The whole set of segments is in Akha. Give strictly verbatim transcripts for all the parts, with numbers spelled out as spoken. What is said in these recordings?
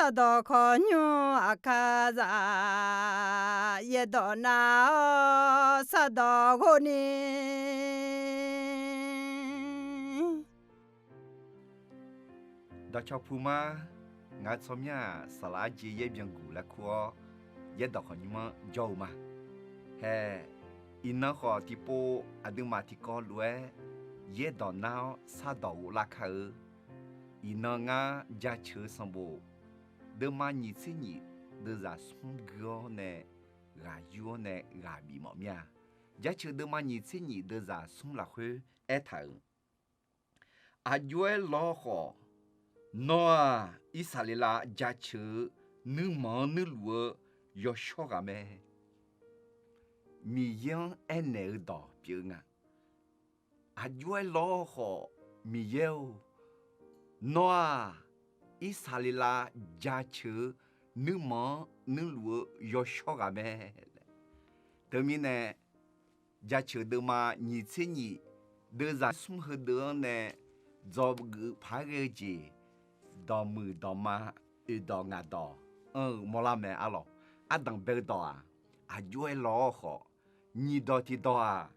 Sardawq khawqnymr aqkar za, yaerdawq nar-awr sardawq ghov ni. Dawqcawq puq ma. Ngaq-euq tsawrmyanr-aq, saqlaq arjeq yaer byanguq lar kur-awr, yaerdawq khawqnymr-anr jawr-eu ma. Hae, iqnan khawf tiqpov aqduimaf tiqkawv lof-aer yaerdawq nar-awr sardawq ghov lar kar-eu. Iqnan ngar jaceuq-eu sanqbof deuvma nyiq tser nyiq deuvzaq smr gui-awr nae ghaq yur-awr nae ghaq bif mawf mir-a. Jaceuq deuvma nyiq tser nyiq deuvzaq smr lafkhoer aertaq-euq, aqjox-aer lawr khawf, nawr-aq, Irsaqleqlav jaceuq-eu nuirmanq-anr nuirluf-eu yawshawr ghaq mae. Miqyaer-anr aernaeq-eu dawq pyeuf-eu nga. Aqjox-aer lawr khawf, Miqyaer-or, nawr-aq, Irsaqleqlav jaceuq-eu nuirmanq-anr nuirluf-eu yawshawr ghaq mae laer. Teumirnae, jaceuq deuvma nyiq tser nyiq deuvzaq smr heudeuq-anr nae dzawgeuf paq-aer ghae-eu jeq, dawqmuiq dawqma, oeqdawq ngaqdawq anr-eu mawrlar mae arlawq. Ardanq bae-eu dawq-aq, aqjox-aer lawr-awr khawf, nyiq dawq tiqdawq-aq,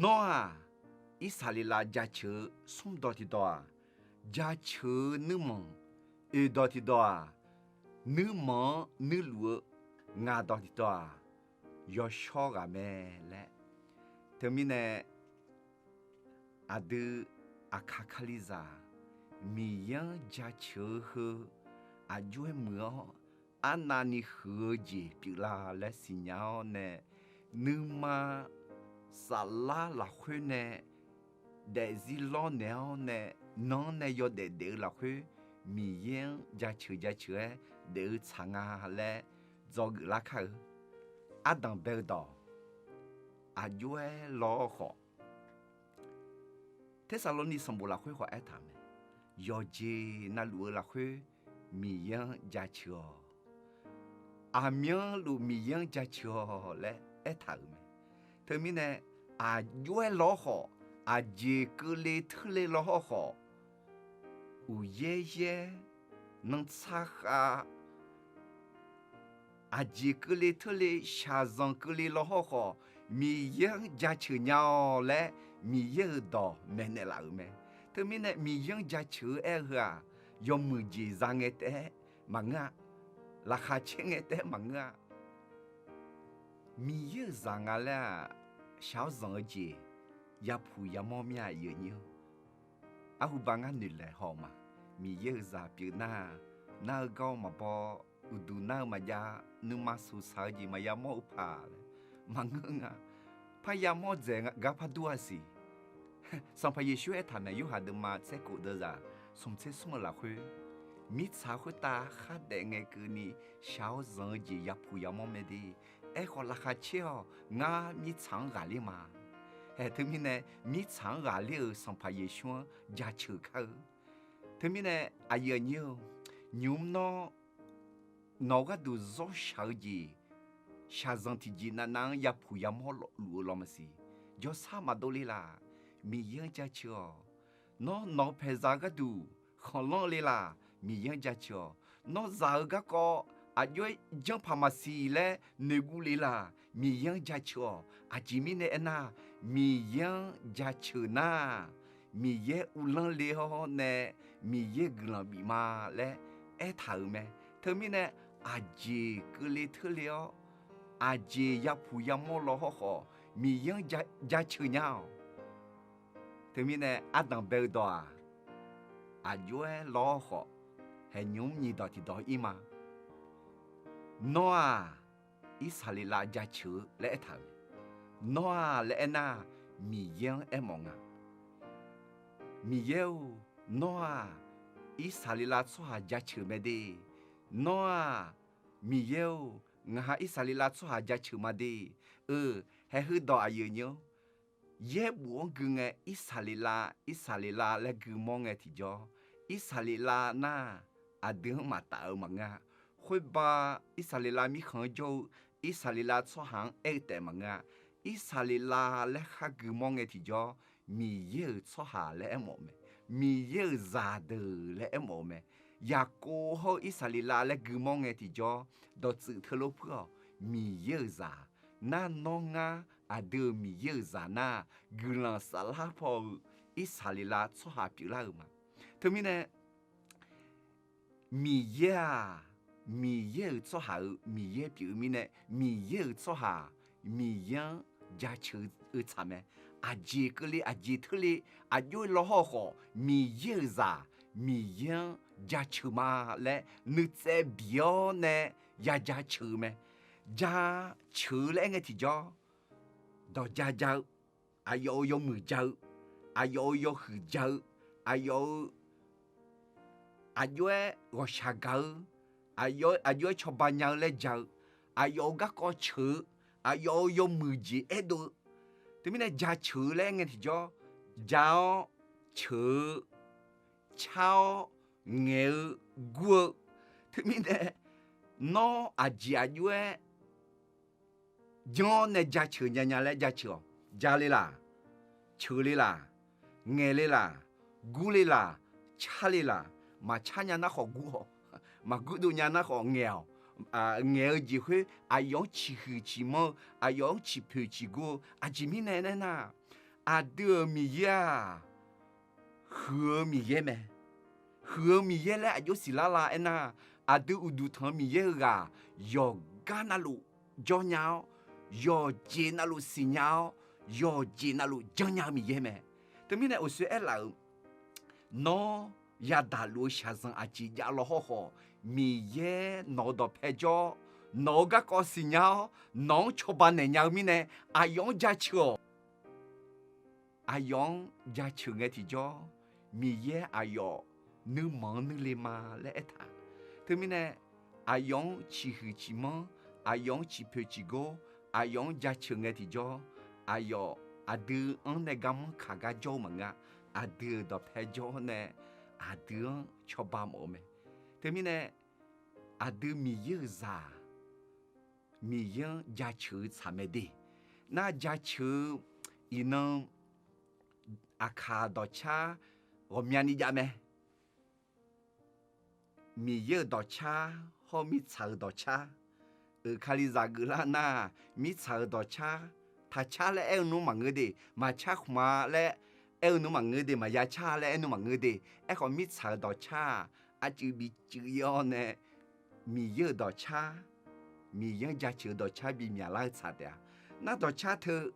nawr-aq, Irsaqleqlav jaceuq-eu, smr dawq tiqdawq-aq, jaceuq-eu nuirmanq, oeqdawq tiqdawq-aq, nuirmanq-anr nuirluf-eu, ngaq dawq tiqdawq-aq, yawshawr ghaq mae laer. Teumirnae, aqdui Aqkaq kalizaq, Miqyaer-anr jaceuq-eu heu aqjox-aer muiq-awr, arnavni huiq-eu jeq pyeuflar laer siqnya-awr nae, nuima saflar lafkhoer nae daefzir lawrnaeq-awr nae, nan-anr nae yawdaef daef-eu lafkhoer, Miqyaer-anr jaceuq jaceuq-aer daef-eu tsaq nga laer dzawgeuf lar kar-eu. Ardanq bae-eu dawq, aqjox-aer lawr-awr khawf, Tersaqlorni sanqbof lafkhoer khawf aertaq mae, yawqjeq navluf-eu lafkhoer Miqyaer-anr jaceuq-awq. Aqmyanluf Miqyaer-anr jaceuq-awq laer aertaq-euq mae. Teumirnae, aqjox-aer lawr-awr khawf, aqjeq keuvle teurle lawr-awr khawf, uqyaer yaer, nantsar khav, aqjeq keuvle teurle, shaqzanq keuvle lawr-awr khawf, Miqyaer-anr jaceuq nya-awq laer Miqyaer-euq dawq maeqnaeq laf-euq mae. Teumirnae Miqyaer-anr jaceuq-eu aer-eu heu-aq, yawmuiq jeq za ngae taef-aer maqngeur-a. Laqkhaq caer ngae taef-aer maqngeur-a. Miqyaer-euq zaq nga laer-aq, shaq-awr zanq-eu jeq yapuq yamawr mir-a, aqyuif aqnyir-or. Arhuba ngar noeqlaeq haw-eu ma. Miqyaer-euq zaq pyeuf nar, nar-eu gar-awr maqbaw, uqduq nar-eu maqjav, nuima suqsaq-eu jeq maqya mawr-eu paq laer maqngeur nga. Parya mawr dzaeq gar par dur-a siq. Sanqpaq Yeqsur aertaq mae, Yorhaq deuvma tser kof deuvzaq smq tser smr-eu lafkhoer, mirtsaq khoertav khardaef ngae keuvni shaq-awr zanq-eu jeq yapuq yamawr mae de. Aerkhawf laqkhaq caer-awq, ngar mirtsaq-anr ghaqler ma. Hae, teumirnae mirtsaq-anr ghaqler-euq Sanqpaq Yeqsur-anr jaceuq kar-eu. Teumirnae aqyuif aqnyir-or, nymq mr nawr nawq-eu gharduq zawr shaq-eu jeq, shaqzanq tiqjeq navnav-anr yapuq yamawr luf-eu lawr maqsiq. Jawrsar maqdov le laq, Miqyaer-anr jaceuq-awq. Nawr nawq-eu paeqzaq gharduq khanqlanr le laq, Miqyaer-anr jaceuq-awq. Nawr zaq-eu garkawv aqjox-aer janrpaq maqsiq laer noeqguv le laq, Miqyaer-anr jaceuq-awq. Aqjeq mirnae aernar, Miqyaer-anr jaceuq nar, Miqyaer uvlanr le-awr nae Miqyaer guiqlanq bif ma laer aertaq-euq mae. Teumirnae aqjeq keuvle teurle-awr, aqjeq yapuq yamawr law hawrkhawf, Miqyaer-anr ja- jaceuq nya-awq. Teumirnae ardanq bae-eu dawq-aq, aqjox-aer lawr-awr khawf, haeqnymr nyiq dawq tiqdawq ir ma. Nawr-aq, Irsaqleqlav jaceuq-eu laer aertaq-euq mae. Nawr-aq laer aernar, Miqyaer-anr aermawf nga. Miqyaer-or, nawr-aq, Irsaqleqlav tsawrhaq jaceuq mae de. Nawr-aq, Miqyaer-or, ngaq ha Irsaqleqlav tsawrhaq jaceuq ma de. Eu, haeq heudawq aqyuif aqnyir-or, yaerbof-anr gui ngae Irsaqleqlav, Irsaqleqlav laer gui mawr ngae tiqjawr, Irsaqleqlav nar, aqdui-anr maqtaf-eu maqngeur-a. Khoerba Irsaqleqlav mirkhanq-anr jawr-eu Irsaqleqlav tsawrhaq-anr aer-eu taef maqngeur-a. Irsaqleqlav laer khar gui mawr ngae tiqjawr, Miqyaer-euq tsawrhaq laer aermawf-eu mae. Miqyaer-euq zaqdeuq laer aermawf-eu mae. Yaqkov hawr-eu Irsaqleqlav laer gui mawr ngae tiqjawr, dawqtsuif teulof puir-awq. Miqyaer-euq zaq nar, nawr ngar aqdui-euq Miqyaer-euq zaq nar, guiqlanq saflar paw-eu Irsaqleqlav tsawrhaq pyeuflar-euq ma. Teumirnae, Miqyaer-aq, Miqyaer-euq tsawrhaq-euq Miqyaer pyeuf-eu mirnae, Miqyaer-euq tsawrhaq Miqyaer-anr jaceuq-eu tsaq mae. Aqjeq keuvle, aqjeq teurle, aqjox-aer lawhawr-eu khawf, Miqyaer-euq zaq Miqyaer-anr jaceuq ma laer nuitsaev biq-awr nae ya jaceuq-eu mae. Jaceuq-eu laer aer ngae tiqjawr, dawq ja ja-eu, aqyawf-euq yawmuiq ja-eu, aqyawf-euq yawhuiq ja-eu, aqyawf-euq aqjox-aer ghawqshaq gaq-eu, aqjox-aer cawba nya-eu laer ja-eu, aqyawf-euq garkawv ceuq-eu, aqyawf-euq yawmuiq jeq aerdov-eu. Teumirnae jaceuq-eu laer aer ngae tiqjawr, ja-awr ceuq-eu, car-awr ngaeq-eu, gur-eu. Teumirnae nawr aqjeq aqjox-aer janr-awr nae jaceuq nya nya laer jaceuq-awq. Ja le laq, ceuq le laq, ngaeq le laq, gur le laq, car le laq. Maqcar nya nar khawf gur-awq. Maqgurdov nya nar khawf ngaeq-awq. Ngaeq-eu jeq khoer aqyawf-anr ciqhuiq ciqmanr-eu, aqyawf-anr ciqpoeq ciqgor-eu. Aqjeq mirnae aernar, aqdui-euq Miqyaer-aq, huiq-eu Miqyaer mae. Huiq-eu Miqyaer laer aqjox siqlar la aernar, aqdui uqduq tanq-eu Miqyaer heughaq yawqgar navluf jawr nya-awr, yawqjeq navluf siqnya-awr, yawqjeq navluf janrnya-eu Miqyaer mae. Teumirnae uqshoe aerlaf-euq, nawr yadaq luf-eu shaqzanq aqjeq jav law hawrkhawf, Miqyaer nawq-eu dawqpae jawr, nawq-eu garkawv siqnya-awr, nawq-anr cawba naeq nya-eu mirnae, aqyawf-anr jaceuq-awq. Aqyawf-anr jaceuq ngae tiqjawr, Miqyaer aqyawf nuirmanq-anr nuile ma laer aertaq. Teumirnae, aqyawf-anr ciqhuiq ciqmanr, aqyawf-anr ciqpoeq ciqgor, aqyawf-anr jaceuq ngae tiqjawr, aqyawf aqdui-anr nae garmanr kaq gar jawr-eu maqngeur-a. Aqdui-euq dawqpae jawr-awr nae aqdui-anr cawba mawf-eu mae. Teumirnae, aqdui Miqyaer-euq zaq, Miqyaer-anr jaceuq-eu tsaq mae de. Nar jaceuq-eu iqnan aqkaq dawqcar ghawqmyani jav mae. Miqyaer-euq dawqcar hawr mirtsaq-euq dawqcar. Euq Kalizaq geuflar nar, mirtsaq-euq dawqcar, taqcar laer aer-eu nmr maqngeur de, maqcar khmq-a laer aer-eu nmr maqngeur de, maqya car laer aer nmr maqngeur de. Aerkhawf mirtsaq-euq dawqcar-aq, arcuiv bicuiv ir-awr nae Miqyaer-euq dawqcar, Miqyaer-anr jaceuq-eu dawqcar bimyaq lar-eu tsaq taef-a. Nar dawqcar teu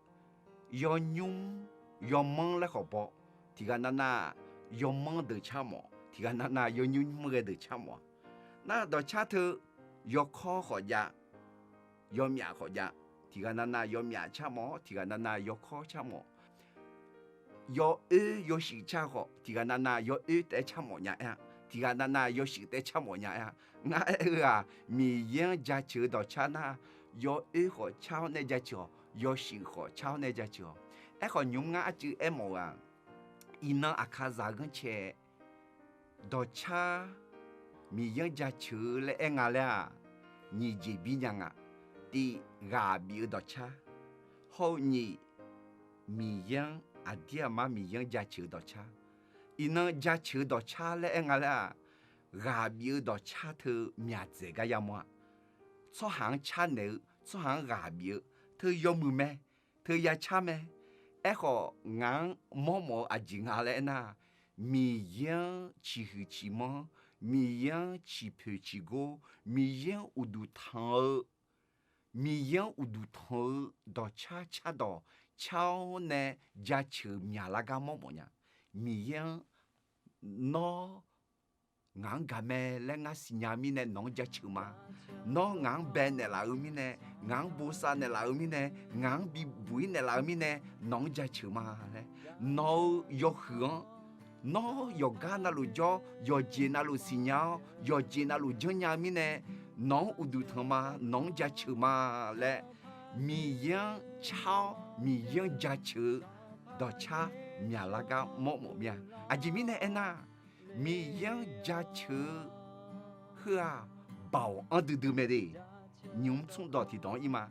yawnymr yawmanr laer khawf baw, tiqghaq navnav yawnmanr deuq car mawf, tiqghaq navnav yawnymr nymr ghae deuq car mawf-a. Nar dawqcar teu yawkawr khawf jav, yawmyaf khawf jav, tiqghaq navnav yawmyaf car mawf-awr, tiqghaq navnav yawkawr car mawf. Yawoer yawshuif car khawf, tiqghaq navnav yawoer taef car mawf nya aer-a, tiqghaq navnav yawshuif taef car mawf nya aer-a. Ngar aer-eu-aq, Miqyaer-anr jaceuq-eu dawqcar nar, yawoer khawf car-awr nae jaceuq-awq, yawshuif khawf car-awr nae jaceuq-awq. Aerkhawf nymr ngar arcuiv aermawf-eu-aq, iqnan aqkaqzaq ghanrcae dawqcar Miqyaer-anr jaceuq-eu laer aer nga laer-aq, nyiq jeq bir nya nga. Tiq, ghaq bif-eu dawqcar. Hawr-eu nyiq, Miqyaer-anr aqdir aqmar Miqyaer-anr jaceuq-eu dawqcar. Iqnan jaceuq-eu dawqcar laer aer nga laer-aq, ghaq bif-eu dawqcar teu myaq dzaeq gar yamawr-a. Tsawrhaq-anr car naeq-eu, tsawrhaq-anr ghaq bif-eu, teu yawmuiq mae, teu yacar mae. Aerkhawf ngaq-anr mawrmawf-eu aqjeq nga laer aernar, Miqyaer-anr ciqhuiq ciqmanr, Miqyaer-anr ciqpoeq ciqgor, Miqyaer-anr uqduq tanq-eu, Miqyaer-anr uqduq tanq-eu dawqcar cardawq car-awr nae jaceuq myaqlar gar mawrmawf nya. Miqyaer-anr, nawr ngaq-anr gaq mae laer ngar siqnya mirnae nawq-anr jaceuq ma. Nawr ngaq-anr bae naeqlaf-eu mirnae, ngaq-anr bosav naeqlaf-eu mirnae, ngaq-anr bibuq-ir naeqlaf-eu mirnae nawq-anr jaceuq ma laer, nawq-eu yawhuiq-anr, nawr yawqgar navluf jawr, yawqjeq navluf siqnya-awr, yawqjeq navluf janrnya-eu mirnae nawq-anr uqduq tanq ma, nawq-anr jaceuq ma laer, Miqyaer-anr car-awr Miqyaer-anr jaceuq-eu dawqcar myaqlar gar mawrmawf mir-a. Aqjeq mirnae aernar, Miqyaer-anr jaceuq-eu heu-aq, baoq anr duidui mae de. Nymq-mr tsmr dawq tiqdawq-anr ir ma.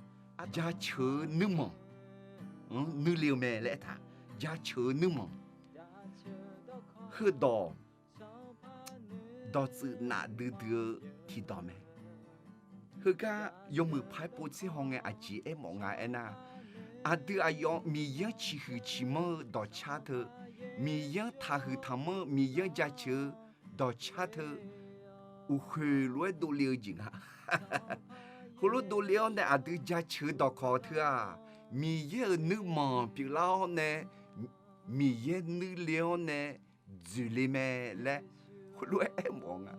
Jaceuq-eu nuirmanq-anr nuile-eu mae laer aertaq. Jaceuq-eu nuirmanq heudawq, dawqtsuif nafdui dui-eu tiqdawq mae. Heugar yawmuiq paq-aer pov tser haw ngae aqjeq aermawf nga aernar, aqdui aqyawf Miqyaer-anr ciqhuiq ciqmanr-eu dawqcar teu, Miqyaer-anr taqhuiq taqmanr-eu Miqyaer-anr jaceuq-eu dawqcar teu, uqkhoeq lof-aer dovle-eu jeq nga. Heulof dovle-awr nae aqdui jaceuq-eu dawqkawq teu-aq, Miqyaer-euq nuirmanq pyeuflar-awr nae, Miqyaer nuirle-awr nae dzoeqle mae laer heulof-aer aermawf-eu nga.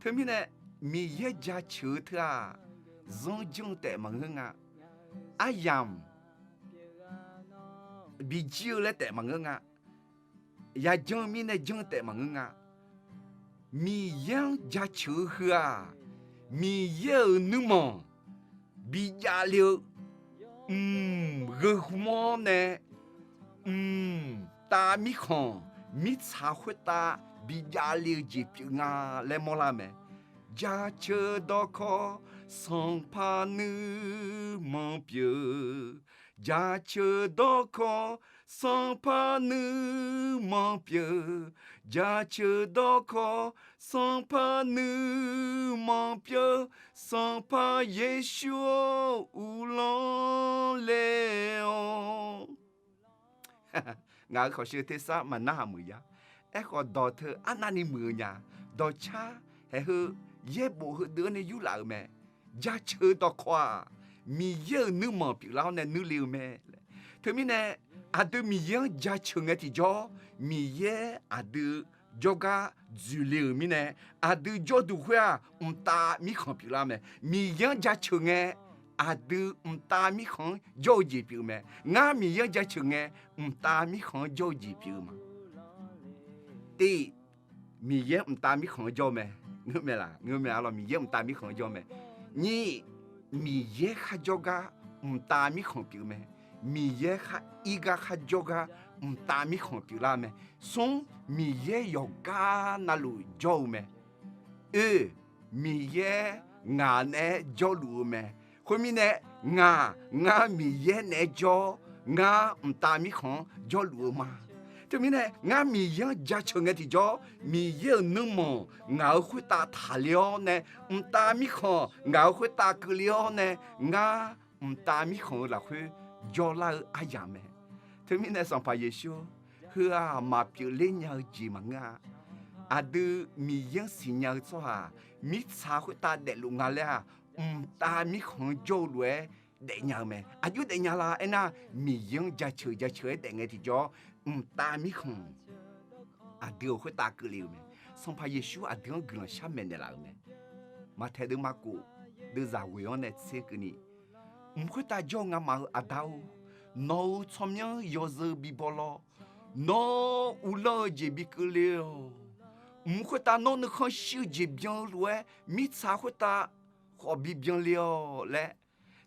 Teumirnae, Miqyaer jaceuq-eu teu-aq, zanr janr-eu taef maqngeur nga. Aryamq bijir-eu laer taef maqngeur nga. Yajanr-eu mirnae janr-eu taef maqngeur nga. Miqyaer-anr jaceuq-eu heu-aq, Miqyaer-euq nuirmanq bijavle-eu, mq, gheu hmr-awr nae, mqtav mirkhanq mirtsaq khoertav bijavle-eu jeq pyeuf nga laer mawrlar mae. Jaceuq dawqkawq sanqpaq nuirmanq pyeuf. Jaceuq dawqkawq sanqpaq nuirmanq pyeuf. Jaceuq dawqkawq sanqpaq nuirmanq pyeuf. Sanqpaq Yeqsur-or, uvlanr ler-awq. Ngaq-euq khawqshuif tersar maqnarhaq muiq ya. Aerkhawf, dawq teu arnavni muiq-eu nya. Dawqcar haeq heu yaerbof heudeuq-anr nae yurlaf-euq mae. Jaceuq dawqkawq-aq, Miqyaer-euq nuirmanq pyeuflar-awr nae nuirle-eu mae. Teumirnae, aqdui Miqyaer-anr jaceuq ngae tiqjawr, Miqyaer aqdui jawrgar dzoeqle-euq mirnae, aqdui jawrduq khoer-aq, mqtav mirkhanq pyeuflar mae. Miqyaer-anr jaceuq ngae, aqdui mqtav mirkhanq-anr jawr-eu jeq pyeuf-eu mae. Ngar Miqyaer-anr jaceuq ngae, mqtav mirkhanq-anr jawr-eu jeq pyeuf-eu ma. Tiv, Miqyaer mqtav mirkhanq-anr jawr-eu mae. Ngeur mae laq? Ngeur mae, arlawr, Miqyaer mqtav mirkhanq-anr jawr-eu mae. Nyiq, Miqyaer kharjawr gar mqtav mirkhanq pyeuf-eu mae. Miqyaer khar ir gar kharjawr gar mqtav mirkhanq pyeuflar-eu mae. Smr, Miqyaer yawqgar navluf jawr-eu mae. Oe, Miqyaer ngaq naeq-aer jawrluf-eu mae. Khoermirnae, ngaq, ngar Miqyaer naeq-aer jawr, ngar mqtav mirkhanq-anr jawrluf-eu ma. Teumirnae, ngar Miqyaer-anr jaceuq ngae tiqjawr, Miqyaer-euq nuirmanq ngaq-euq khoertav taqler-awr nae, mqtav mirkhanq ngaq-euq khoertav keuvle-awr nae, ngar mqtav mirkhanq-eu lafkhoer jawrlar-eu aryamq mae. Teumirnae, Sanqpaq Yeqsur, heu-aq maqpyeuf ler nya-eu jeq maqngeur-a. Aqdui Miqyaer-anr siqnya-eu tsawrhaq mirtsaq khoertav daefluf nga laer-aq, mqtav mirkhanq-anr jawr-eu lof-aer daefnya-eu mae. Aqjox daefnya la aernar, Miqyaer-anr jaceuq jaceuq-aer daefngae tiqjawr, mqtav mirkhanq aqdui-euq khoertav keuvle-euq mae. Sanqpaq Yeqsur aqdui-anr guiqlanq shar maeqnaeq laf-euq mae. Maqtaeq deuvma kof deuvzaq ghoeq-anr nae tser keuvni, mq khoertav jawr-eu ngamaf-eu Aqda-or, nawq-euq tsawrmyanr yawzeu bibaw lawr, nawr uvlanr-eu jeq bi keuvle-awq. Mq khoertav nawr nuikhanr shir-eu jeq byan-eu lof-aer, mirtsaq khoertav khawf bi byanle-awq laer.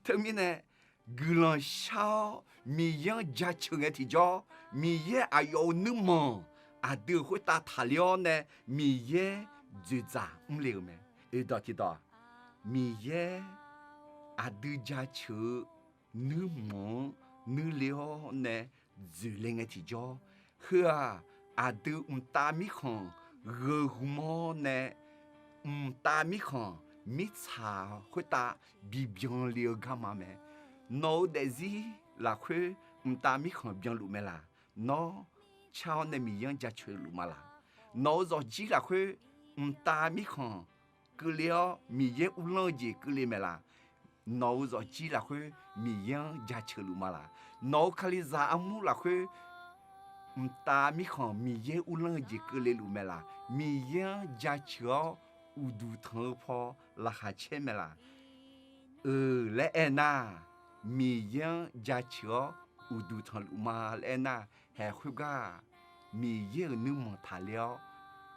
Teumirnae, guiqlanq shar-awr Miqyaer-anr jaceuq ngae tiqjawr, Miqyaer aqyawf-euq nuirmanq aqdui-euq khoertav taqler-awr nae, Miqyaer dzoeqdzaq mrle-euq mae. Oeqdawq tiqdawq, Miqyaer aqdui jaceuq-eu nuirmanq-anr nuirle-awr nae dzoeqle ngae tiqjawr, heu-aq, aqdui mqtav mirkhanq gheu hmr-awr nae, mqtav mirkhanq mirtsaq khoertav bi byanle-eu garma mae. Nawq-euq daefzir lafkhoer mqtav mirkhanq byanluf mae laq? Nawr car-awr nae Miqyaer-anr jaceuq luf ma laq? Nawq-euq zawqjir lafkhoer mqtav mirkhanq keuvle-awr Miqyaer uvlanr-eu jeq keuvle mae laq? Nawq-euq zawqjir lafkhoer Miqyaer-anr jaceuq luf ma laq? Nawq-euq kalizaq armur lafkhoer mqtav mirkhanq Miqyaer uvlanr-eu jeq keuvle luf mae laq? Miqyaer-anr jaceuq-awr uqduq tanq-eu paw laqkhaq caer mae laq? Euq laer aernar, Miqyaer-anr jaceuq-awr uqduq tanqluf ma laer aernar, haeq khoergar-aq, Miqyaer-euq nuirmanq taqler-awr,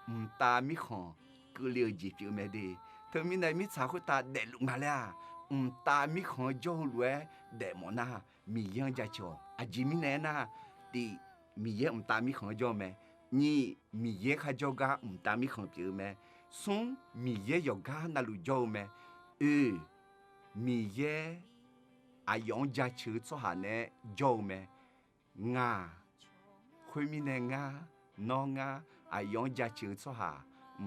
mqtav mirkhanq keuvle-eu jeq pyeuf mae de. Teumirnae mirtsaq khoertav daefluf nga laer-aq, mqtav mirkhanq-anr jawr-eu lof-aer daefmawf nar, Miqyaer-anr jaceuq-awq. Aqjeq mirnae aernar, tiq, Miqyaer mqtav mirkhanq-anr jawr-eu mae. Nyiq, Miqyaer kharjawr gar mqtav mirkhanq pyeuf-eu mae. Smr, Miqyaer yawqgar navluf jawr-eu mae. Oe, Miqyaer aqyawf-anr jaceuq-eu tsawrhaq nae jawr-eu mae. Ngaq, khoermirnae ngar, nawr ngar, aqyawf-anr jaceuq-eu tsawrhaq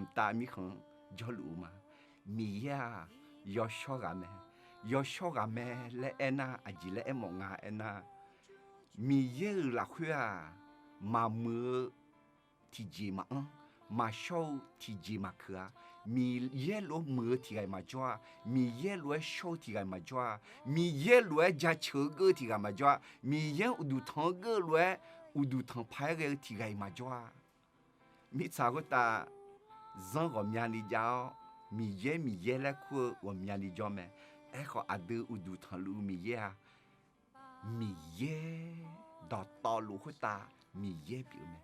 mqtav mirkhanq-anr jawrluf-eu ma. Miqyaer-aq, yawshawr ghaq mae. Yawshawr ghaq mae laer aernar, aqjeq laer aermawf nga aernar, Miqyaer-euq lafkhoer-aq, maqmuiq-eu tiqjeq maqanr, maqshawr-eu tiqjeq maqkeuq-a. Miqyaer lof-aer muiq-eu tiq ghaq-iq maqjawr-a. Miqyaer lof-aer shawr-eu tiq ghaq-iq maqjawr-a. Miqyaer lof-aer jaceuq-eu geur-eu tiq ghaq maqjawr-a. Miqyaer-anr uqduq tanq-eu geur-eu lof-aer uqduq tanqpaq-aer ghae-eu tiq ghaq-iq maqjawr-a. Mirtsaq khoertav zanr ghawqmyani jav-awr, Miqyaer, Miqyaer laer kur-eu ghawqmyani jawr mae. Aerkhawf, aqdui uqduq tanqluf-eu Miqyaer-aq, Miqyaer dawqtawvluf khoertav Miqyaer pyeuf-eu mae.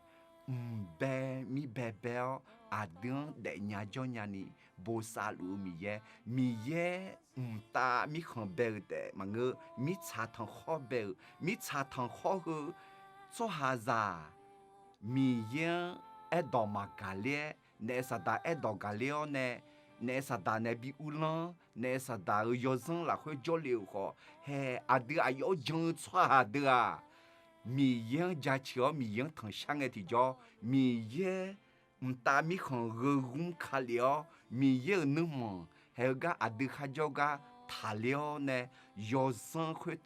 Mqbae mirbae bae-awr, aqdui-anr daefnya jawrnya ni bosav luf-eu Miqyaer, Miqyaer mqtav mirkhanq bae-eu taef maqngeur, mirtsaq tanqkhawr bae-euq, mirtsaq tanqkhawr heu tsawrhaqzaq Miqyaer-anr aerdawq maqgaq ler-aer, naef saqdaq aerdawq gaq ler-awr nae, naef saqdaq nae bi uvlanr, naef saqdaq-euq yawzanr lafkhoer jawrle-euq khawf, hae aqdui aqyawf-anr jan-eu tsawrhaq deuq-aq, Miqyaer-anr jaceuq-awr Miqyaer-anr tanqshar ngae tiqjawr, Miqyaer mqtav mirkhanq gheugmr kalef-awr, Miqyaer-euq nuirmanq haeq-eu gar aqdui kharjawr gar taqler-awr nae, yawzanr khoer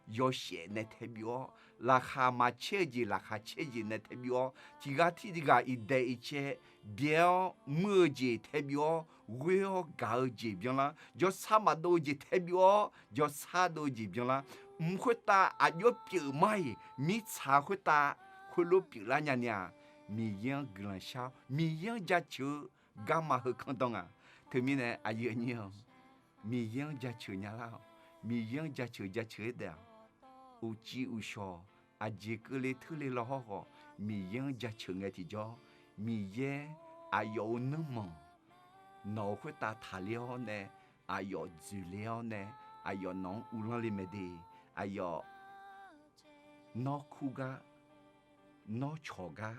yawshaef nae taebyuf-awr, laqkhaq maqcaer-eu jeq laqkhaq caer-eu jeq nae taebyuf-awr, tiq ghaq tirghaq iqdaeq iqcae byae-awr muir-eu jeq taebyuf-awr, ghoer-awr gaq-eu jeq byanlar, jawrsar maqdov-eu jeq taebyuf-awr jawrsar dov-eu jeq byanlar, mq khoertav aqjox pyeuf mar-iq mirtsaq khoertav khoerlof pyeuflar nyani-aq, Miqyaer-anr guiqlanq shar-awr Miqyaer-anr jaceuq-eu garma heu kanr danr nga. Teumirnae aqyuif aqnyir-awq, Miqyaer-anr jaceuq nya lar-awq. Miqyaer-anr jaceuq jaceuq-aer daef-awq. Uqcif uqshawq aqjeq keuvle teurle law hawr khawf, Miqyaer-anr jaceuq ngae tiqjawr, Miqyaer aqyawf-euq nuirmanq nawq-euq khoertav taqler-awr nae, aqyawf dzoeqler-awr nae, aqyawf nawq-anr uvlanr le mae de. Aqyawf nawr kur gar, nawr cawq gar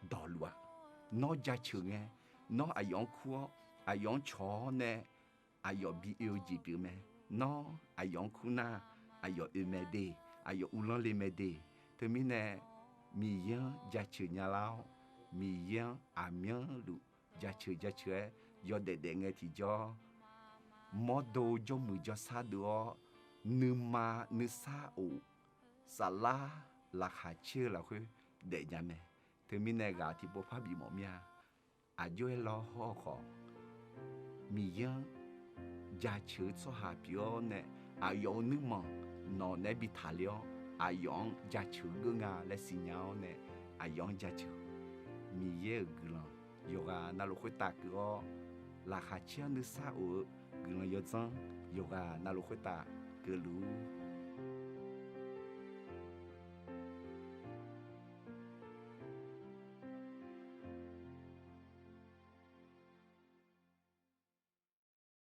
dawqluf-aq, nawr jaceuq ngae, nawr aqyawf-anr kur-awr, aqyawf-anr cawq-awr nae, aqyawf bi oe-eu jeq pyeuf mae. Nawr aqyawf-anr kur nar, aqyawf oe mae de, aqyawf uvlanr le mae de. Teumirnae Miqyaer-anr jaceuq nya lar-awr, Miqyaer-anr aqmyanluf jaceuq jaceuq-aer yawdaef daef ngae tiqjawr, mawrdo jawrmuiq jawrsar deuv-awr, nuima nuisar of saflar laqkhaq caer-eu lafkhoer daefnya mae. Teumirnae ghaq tiqpov par bifmawf mir-a. Aqjox-aer law hawr khawf, Miqyaer-anr jaceuq-eu tsawrhaq pyeuf-awr nae, aqyawf-euq nuirmanq nawq naeq-aer bi taqler-awr, aqyawf-anr jaceuq geur nga laer siqnya-awr nae, aqyawf-anr jaceuq. Miqyaer-euq guiqlanq yawqghaq navluf khoertav keuv-awr, laqkhaq caer-anr nuisar of-eu guiqlanq yawdzanr yawqghaq navluf khoertav keuvluf-ur.